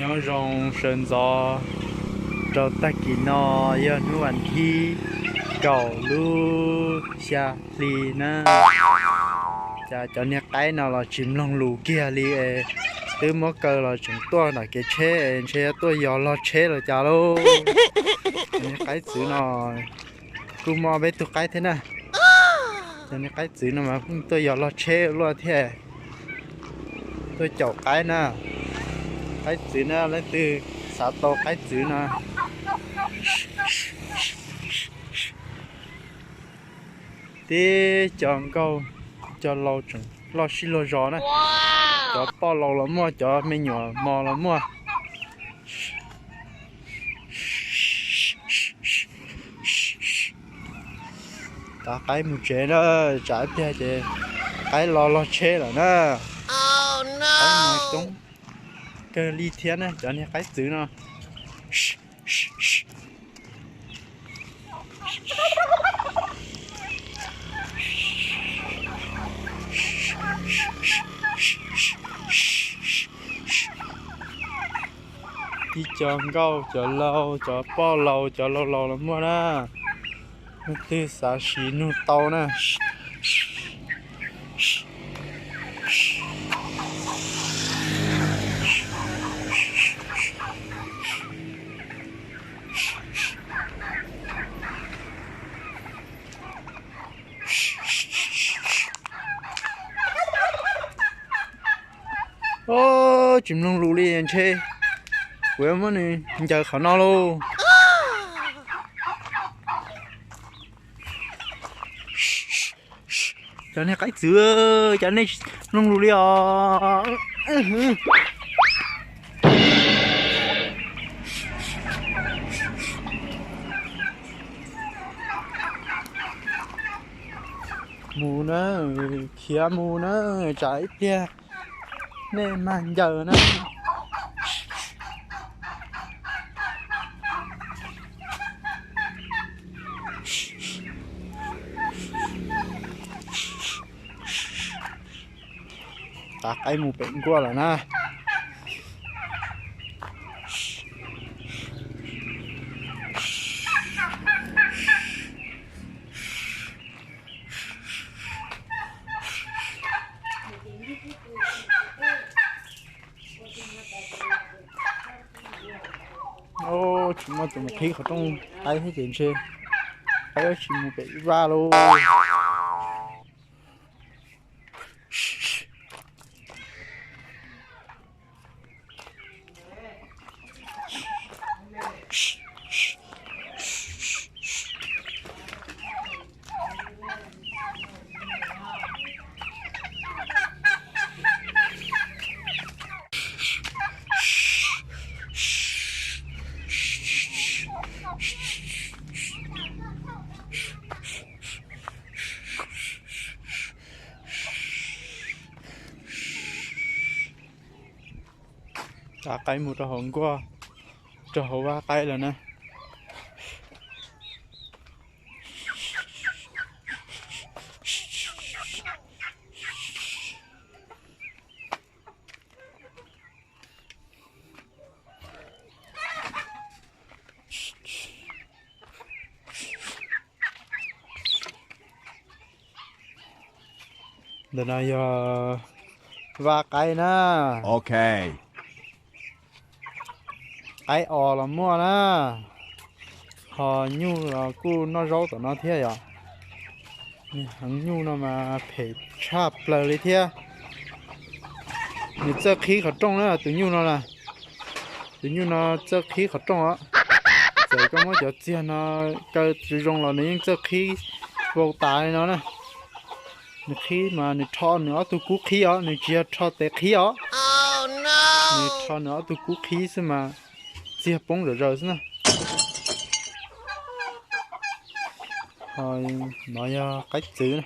Nyob zoo sawv ntxov rau tag kis no, yog hnub vas thib kaum lub xya hli na. Cas cov niag qaib no los tsis mloog lus kiag li es, twb muab kaw los tseem tuaj nram kev tsheb es ntshe tuaj yos log tsheb los cas lauj. Cov niag qaib txwv no kuj muaj peb tug qaib thiab na. Cov niag qaib txwv no mas pheej tuaj yos log tsheb luaj thiab. Tuaj caum qaib na. Qaib txwv na, leej twg xav tau qaib txwv no. Tib co nkauj co laus tseem loj sib luag zos na. Cov poj laus los muaj, cov me nyuam mos los muaj. Tav qaib mus tsev na, tsam ib pliag ces qaib los log tsheb lawm na. Qaib mas coob kawg li thiab na, cov niag qaib txwv no. Tib co nkauj, cov laus, cov poj laus, cov laus laus los muaj na. Leej twg xav sim nug tau na. Tsis mloog lus li ntshe kuv yuav muab nws ncaws qhov no lauj. Cov niag qaib txwv, cas nej mloog lus li os? Mus na, khiav mus na, tsam ib pliag nej mag ncaws na. Tav qaib mus pem nkuaj lawm na. Tsis muaj tus mus qhib qhov rooj qaib thiab ces ntshe qaib tsis mus pem vaj lauj. Tav qaib mus rau hauv nkuaj, rau hauv vaj qaib lawm na. Ntawm no yog vaj qaib na. Qaib os los muaj na, ho nyuj los kuj noj zaub tom no thiab yom. Nws heev, nyuj no mas phem tshaj plaws li thiab. Nws txawj qhib qhov rooj na tus nyuj no na. Tus nyuj no txawj qhib qhov rooj os. Txawm koj muab cov txiag no kaw zoo los nws yeej txawj qhib vau tas li no na. Nws qhib mas nws rho nws ob tug kub qhib os, nws tsis yog rho tes qhib os. Nws rho nws ob tug kub qhib xwb mas txiag poob zom zaws xwb na. Ho no yog qaib txwv.